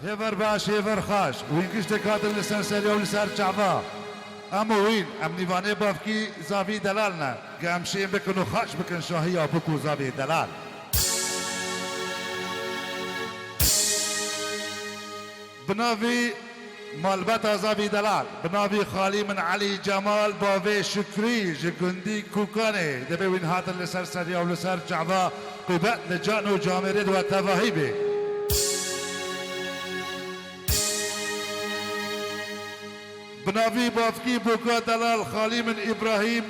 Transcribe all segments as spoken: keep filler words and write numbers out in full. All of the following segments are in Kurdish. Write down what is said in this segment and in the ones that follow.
Hêver baş, hêver xaş, wîn giştek hatin li ser seriya û li ser çava. Em û wîn, em nîvanê bavkî zavî delal ne. Ge em şên bikin û xaş bikin şahiya bûk û zavê delal. Bi navî malbeta zavî delal, bi navî xalî min Elî Cemal bavê Şukrî ji gundî Kûkanê, dibê wîn hatin li ser seriya û li ser çava qîbet li can û camêrê di we tevahî bê. Bi navî bavkî bûka delal xalî min Îbrahîm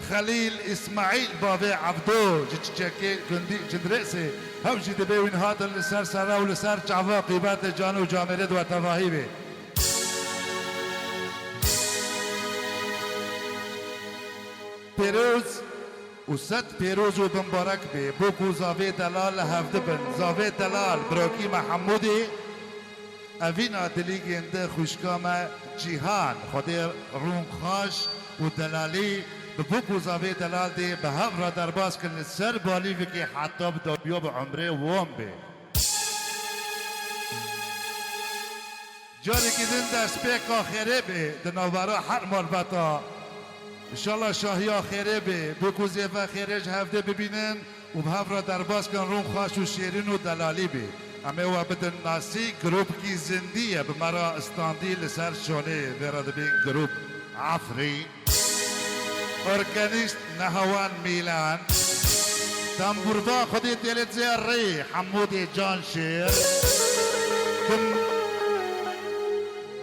Xelîl Îsmaîl bavê Evdo ji Çiçekê gundî Cidrêsê, hew jî dibê wîn hatin li ser sera û li ser çava qîbetê can û camêrê di we tevahî bê. Pêroz û sed pêroz û bimbarek bê. Bûk û zavê delal li hev dibin. Zavê delal, birakî me Hemûdê, evîna dilîgên di xwişka me Cîhan. Xwedê rûn xaş û delalî bi bûk û zavê delal dê bi hev re derbas kin li ser balîvikê heta bi dawiya bi umrê wan bê. Carekî din destpêka xêrê bê di navbera her malbeta. Înşallah şahiya xêrê bê, bûk û zêve xêrê ji hevdê bibînin û bi hev re derbas kin rûn xaş û şêrîn û delalî bê. Em ê we bidin nasî, grûpkî zindî ye, bi me re standî li ser şonê, vê re dibên grûp Efrîn. Orkenîst Nehawan Mîlan. Tembûrva xwedî têlê zêrê Hemûdê Canşêr. Dim,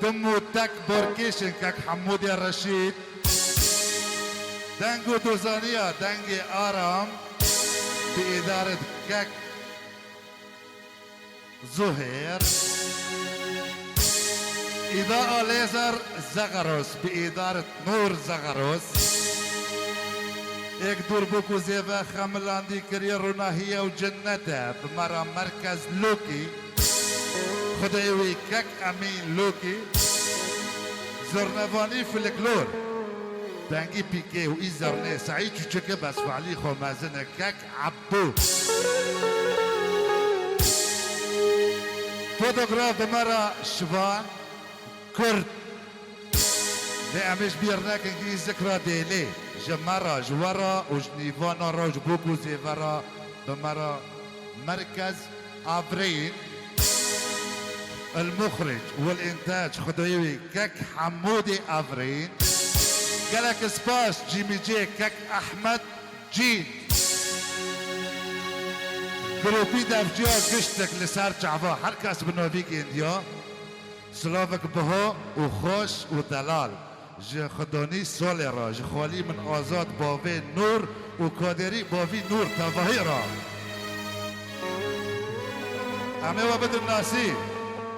dim û tek borkêşên kek Hemûdê Reşîd. Deng û dozaniya dengê Aram bi îdaret kek Zuhêr. Îda a Lêzer Zexeros bi îdaret Nûr Zexeros. Êk dûr bûk û zêve xemilandî kiriye rûnahiye û cinnete bi me re Merkez Lokî. Xwedê wî kek Emîn Lokî. Zirnevanî filiklor. Dengî pîkê û î zirnê Seîd Çûçikî bes fe'lî xwe mezin e kek Ebdû. Fotograf bi me re Şivan Kurd. Lê em ê ji bîr nekin kî zikra dêlê. Ji me re, ji we re û ji nîvana re û ji bûk û zêve re bi me re Merkez Avrîn. El muxric wel întac xwedayê wî kek Hemûdê Avrîn. Gelek spas cîmîcê kek Ehmed Cîn. Grûpî devciya giştek li ser çava her kes bi navî gêndiya. Silavek biha û xweş û delal. Ji Xwedonî Solê re, ji xalî min Azad bavê Nûr û Kaderî bavî Nûr tevahî re. Em ê we bidin nasî.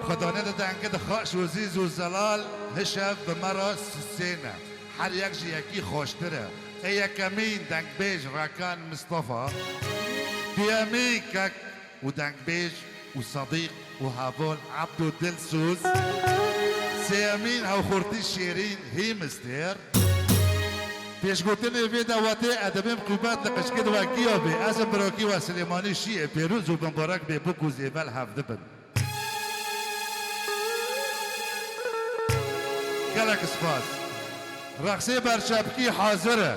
Xwedanê di dengê di xaş û zîz û zelal hişev bi me re sisêne. Her yek ji yekî xweştir e. Ê yekemîn dengbêj Rekan Mistefa. Duyemîn kek û dengbêj û sedîq û heval Ebdo Dilsoz. Sêyemîn hewxortî şêrîn Hîm Stêr. Pêşgotinê vê dawetê edebê min qîbet li qijkê di we giya bê. Ez im birakî we Silêmanî Şî ê pêroz û bimbarek bê, bûk û zêve li hev dibin. Gelek spas. Reqsê berçavkî hazir e.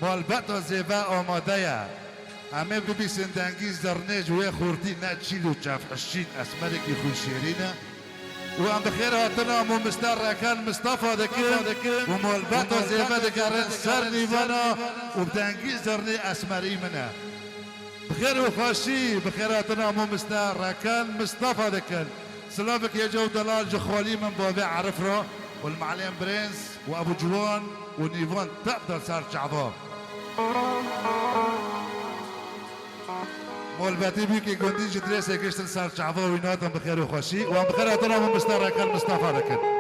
Malbeta zêve amade ye. Em ê bibîsin dengî zirnê ji wê xortî ne çîl û çavhişîn esmerekî xwe şêrîn e. Û em bi xêr hatina Mamiste Reken Mistefa dikin û malbeta zêve digerin ser nîvana û bi dengî zirnê esmerî min e. Bi xêr û xweşî, bi xêr hatina Mamiste Reken Mistefa dikin. Silavek hêja û delal ji xalî min bavê Erif re û li Mealên Birêns û Ebû Ciwan û Nîvan tep de ser çava. Malbetî bûkê gundî ji Dirêsê giştin ser çava wî natin bi xêr û xweşî û em bi xêr hatina Mamiste Reken Mistefa dikin.